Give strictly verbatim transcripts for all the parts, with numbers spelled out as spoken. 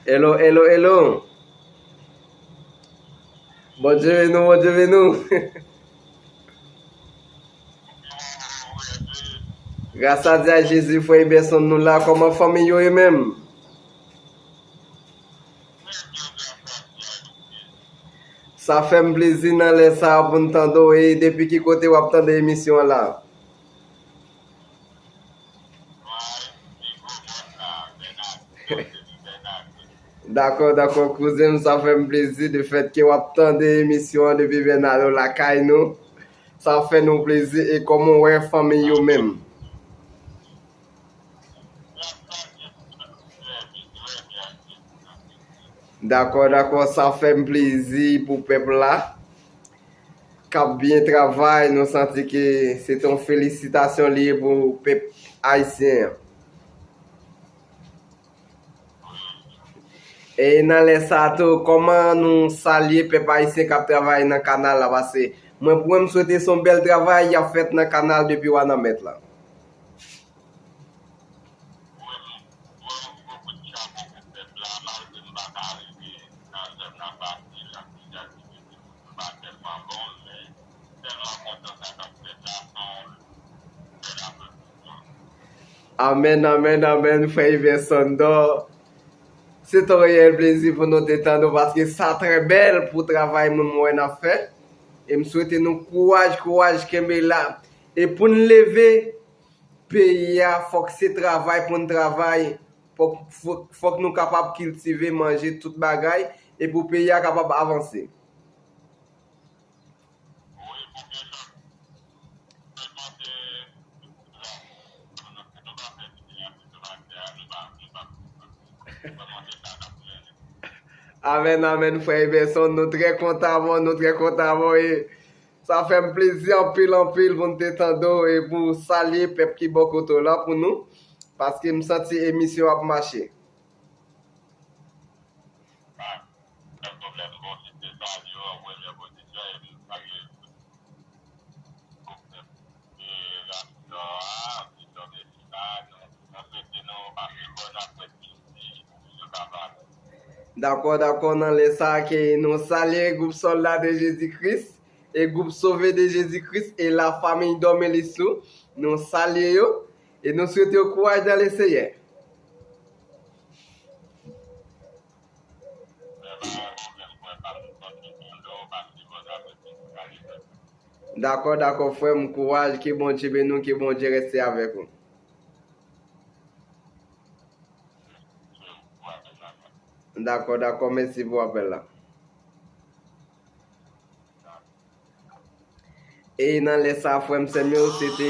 Hello, hello, hello. Bondye beni w, Bondye beni w. Gras a Dye, a Jezi, frè Iberson, nou la. Kòman fanmi yo ye menm? Sa fè m plezi nan lè sa a pou n tande w. E depi ki kote w ap tande emisyon an la? Dakò, dakò, kouzen m, sa fè m plezi de fèt ke w ap tande emisyon an depi Bènado lakay nou. Sa fè nou plezi. E kòman w wè fanmi yo menm? Dakò, dakò, sa fè m plezi pou pèp la k ap byen travay. Nou santi ke se te yon felisitasyon li ye pou pèp ayisyen an. E nan lè sa a tou, kòman nou salye pèp ayisyen k ap travay nan kanal la? Paske mwen, pou mwen, m swete se yon bèl travay y ap fèt nan kanal depi Wanament la. Amèn, amèn, amèn, frè Iverson Dò. Se yon reyèl plezi pou nou te tande w, paske sa trè bèl pou travay moun mwen ap fè. E m swete nou kouraj, kouraj, kenbe la. E pou n leve peyi a, fòk se travay pou n travay. Fòk, fòk, fòk nou kapab kiltive, manje, tout bagay, e pou peyi a kapab avanse. Amèn, amèn, frè Iverson, nou trè kontan avè w, nou trè kontan avè w, e sa fè m plezi anpil, anpil pou n te tande w e pou w salye pèp ki bò kote w la pou nou, paske m santi emisyon ap mache. Dakò, dakò, nan lè sa a ke nou salye gwoup Sòlda de Jezi Kris e gwoup Sove de Jezi Kris e la famille Dormelisso, nou salye yo e nou swete yo kouraj nan le Seyè. Dakò, dakò, frè m, kouraj, ke Bondye beni w, ke Bondye rete avèk ou. Dakò, dakò, mèsi pou apèl la. E nan lè sa, frè m, sè m yo, se te,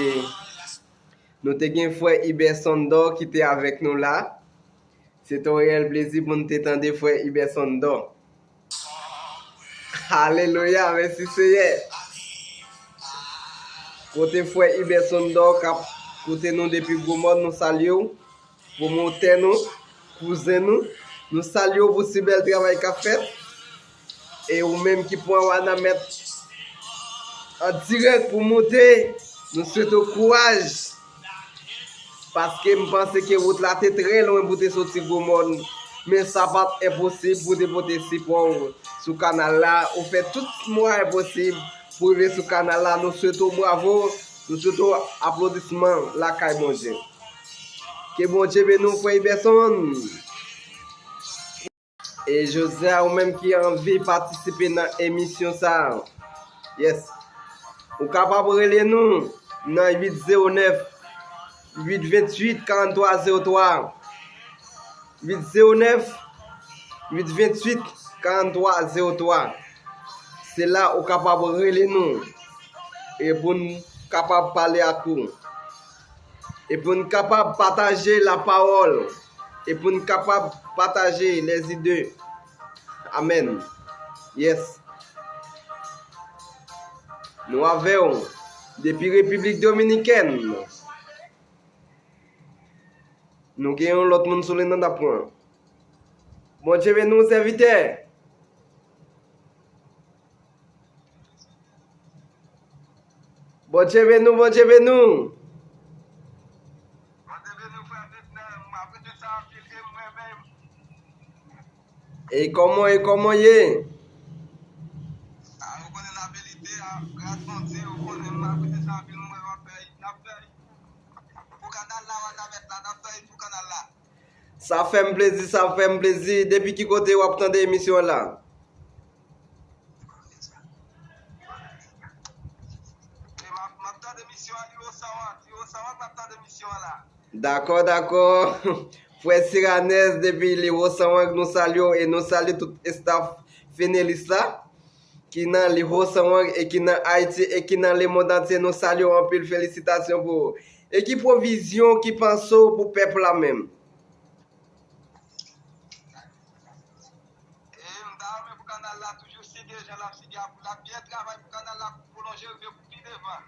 nou te gen frè Iberson Dò ki te avèk nou la. Se te yon reyèl plezi pou n te tande frè Iberson Dò. Alelouya, mèsi Seyè. Kote frè Iberson Dò k ap koute nou depi Gwomòn, nou salye w. Pwomotè nou, kouzen nou, nou salye w pou si bèl travay k ap fèt. E ou menm ki pran Wanament an dirèk pou moute, nou swete w kouraj. Paske m panse ke wout la te trè lwen pou te soti Gwomòn, men sa p ap enposib pou te pote sipò w sou kanal la. Ou fè tout mwayen posib pou rive sou kanal la. Nou swete w bravo, nou swete w aplodisman lakay Bondye. Ke Bondye beni w, frè Iberson. E José, ou menm ki anvi patisipe nan emisyon sa a, yes, ou kapab rele nou nan uit zewo nèf, uit ventuit, karanntwa zewo twa. Uit zewo nèf, uit ventuit, karanntwa zewo twa. Se la ou kapab rele nou e pou n kapab pale ak ou. E pou n kapab pataje lapawòl. E pou n kapab pataje lèzide. Amèn. Yes. Nou avè w depi Repiblik Dominikèn. Nou gen yon lòt moun sou liy nan n ap pran. Bondye beni w, sèvitè. Bondye beni w, Bondye beni w. Bondye beni w, frè Fidnèl. M apresye sa anpil e m renmen. E kòman, e kòman ye? A, ou konnen n ap lite a, gras Bondye, ou konnen m apresye sa anpil, mwen w ap fè, n ap fè. Pou kanal la, w ap la, n ap fè pou kanal la. Sa fè m plezi, sa fè m plezi. Depi ki kote w ap tande emisyon an la? E m ap, m ap tande emisyon an, li Osanwak, li Osanwak, m ap tande emisyon an la. Dakò, dakò. Frè Siranès depi Liwo Sanwang, nou salye w e nou salye tout estaf Fenelis la, ki nan Liwo Sanwang e ki nan Ayiti e ki nan lemond antye. Nou salye w anpil, felisitasyon pou ou. E ki pwovizyon, ki panse w pou pèp la menm? E m ta renmen pou kanal la toujou sige jan l ap sige a, pou l ap byen travay pou kanal la pou pwolonje rive pou pi devan.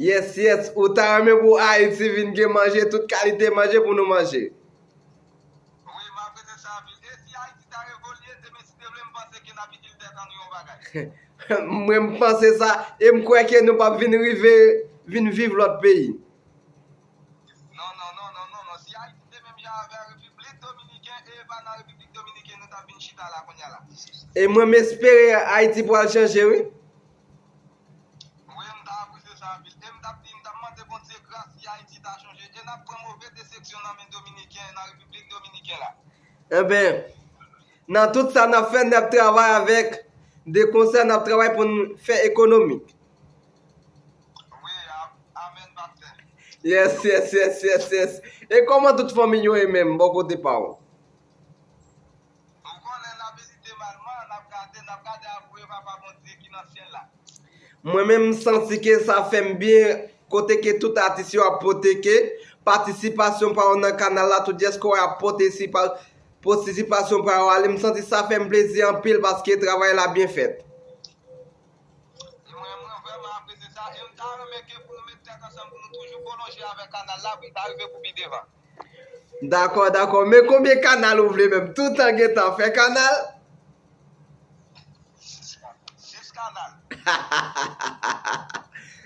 Yes, yes, ou ta renmen pou Ayiti vin gen manje, tout kalite manje pou nou manje. Wi, m apresye sa anpil. E si Ayiti ta revolye, demen si Dye vle, m panse ke n ap itil tèt an nou yon bagay. Mwen, m panse sa, e m kwè ke nou p ap vin rive vin viv lòt peyi. Non, non, non, non, non, non. Si Ayiti te menm jan avè Repiblik Dominiken, e pa nan Repiblik Dominiken nou t ap vin chita la kounye a la. E mwen, m espere Ayiti pral chanje, wi. Wi, m ta apresye sa anpil. E m t ap di, m t ap mande Bondye gras si Ayiti ta chanje. E n ap pran move desepsyon nan men Dominiken, nan Repiblik Dominiken la. Enben, nan tout sa n ap fè, n ap travay avèk de konsè, n ap travay pou n fè ekonomi. Wi, a-, amèn, pastè. Yes, yes, yes, yes, yes. E kòman tout fanmi yo ye menm, bò kote pa w? Ou konnen n ap vizite malman, n ap gade, n ap gade apre Papa Bondye ki nan syèl la. Mwen menm, m santi ke sa fè m byen, kote ke tout atis yo ap pote ke patisipasyon pa yo nan kanal la, tout dyas ke w ap pote si pa, patisipasyon pa yo ale, m santi sa fè m plezi anpil paske travay la byen fèt. E mwen, mwen vrèman apresye sa, e m ta renmen ke pou nou met tèt ansanm pou nou toujou pwolonje avèk kanal la, pou l ta rive pou pi devan. Dakò, dakò. Men konbyen kanal ou vle menm? Toutan gentan fè kanal? Sis kanal.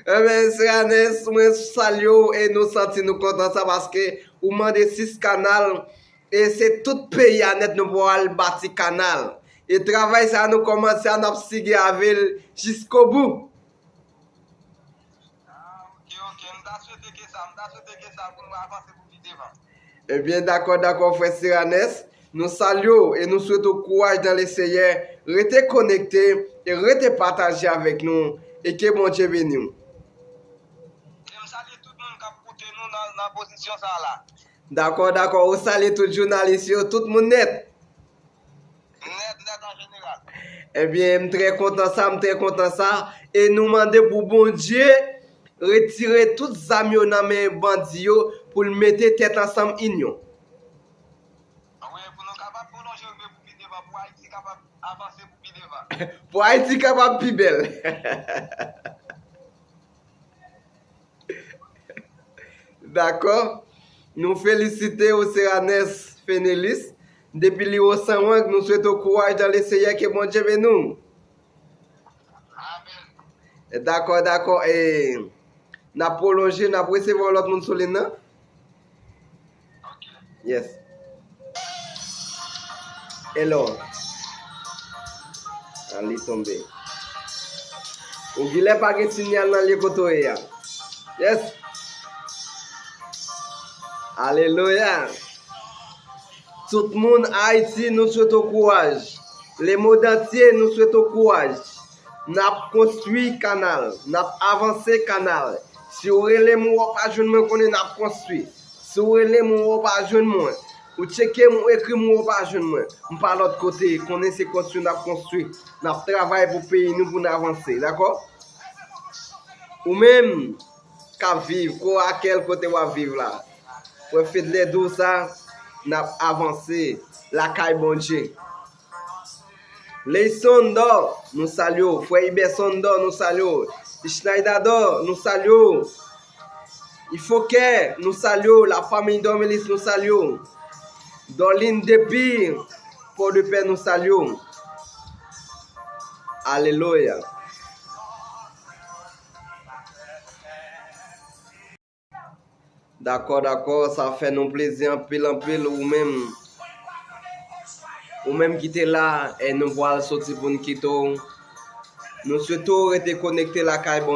Enben, Seranes, mwen salye w e nou santi nou kontan sa paske ou mande sis kanal e se tout peyi a nèt nou pral bati kanal. E travay sa a nou kòmanse a, n ap sige avè l jiskobou. Ah, ok, ok. M ta swete ke sa, m ta swete ke sa pou nou avanse pou pi devan. Ebyen, dakò, dakò, frè Seranes. Nou salye w e nou swete w kouraj nan Leseyè. Rete konekte e rete pataje avèk nou. E ke Bondye beni w. E m salye tout moun k ap koute nou nan, nan pozisyon sa a la. Dakò, dakò. Ou salye tout jounalis yo, tout moun nèt. Nèt, nèt an jeneral. Ebyen, m trè kontan sa, m trè kontan sa. E nou mande pou Bondye retire tout zam yo nan men bandi yo, pou l mete tèt ansanm, inyon. Wi, pou nou kapab pwolonje rive pou pi devan, pou Ayiti kapab avanse pou pi devan. Pou Ayiti kapab pi bèl. Dakò. Nou felisite w, Seranes Fenelis. Depi Liwo Sanwang, nou swete w kouraj nan Leseyè, ke Bondye beni w. Amèn. Dakò, dakò. E, n ap pwolonje, n ap resevwa lòt moun sou liy nan. Ok. Yes. Hello. Ah, li tonbe. Ou genlè pa gen sinyal nan lye kote w ye a. Yes. Alelouya. Tout moun Ayiti, nou swete w kouraj. Lemonn antye, nou swete w kouraj. N ap konstwi kanal, n ap avanse kanal. Si w rele m, ou pa jwenn mwen, konnen n ap konstwi. Si w rele m, ou pa jwenn mwen. Ou tcheke m, ou ekri m, ou pa jwenn mwen. M pa lòt kote, konnen se konstwi n ap konstwi. N ap travay pou peyi nou, pou n avanse, dakò? Ou menm k ap viv, Korakèl kote w ap viv la. Frè Fedlè di w sa, n ap avanse lakay Bondye. Leyson Dò, nou salye w. Frè Iberson Dò, nou salye w. Isnaida Dò, nou salye w. Ifokè, nou salye w. Lafanmi Dòmilis, nou salye w. Dòlin depi Pòdepè, nou salye w. Alelouya. Dakò, dakò, sa fè nou plezi anpil, anpil, ou menm. Ou menm ki te la, e nou pral soti pou n kite w. Nou swete w rete konekte lakay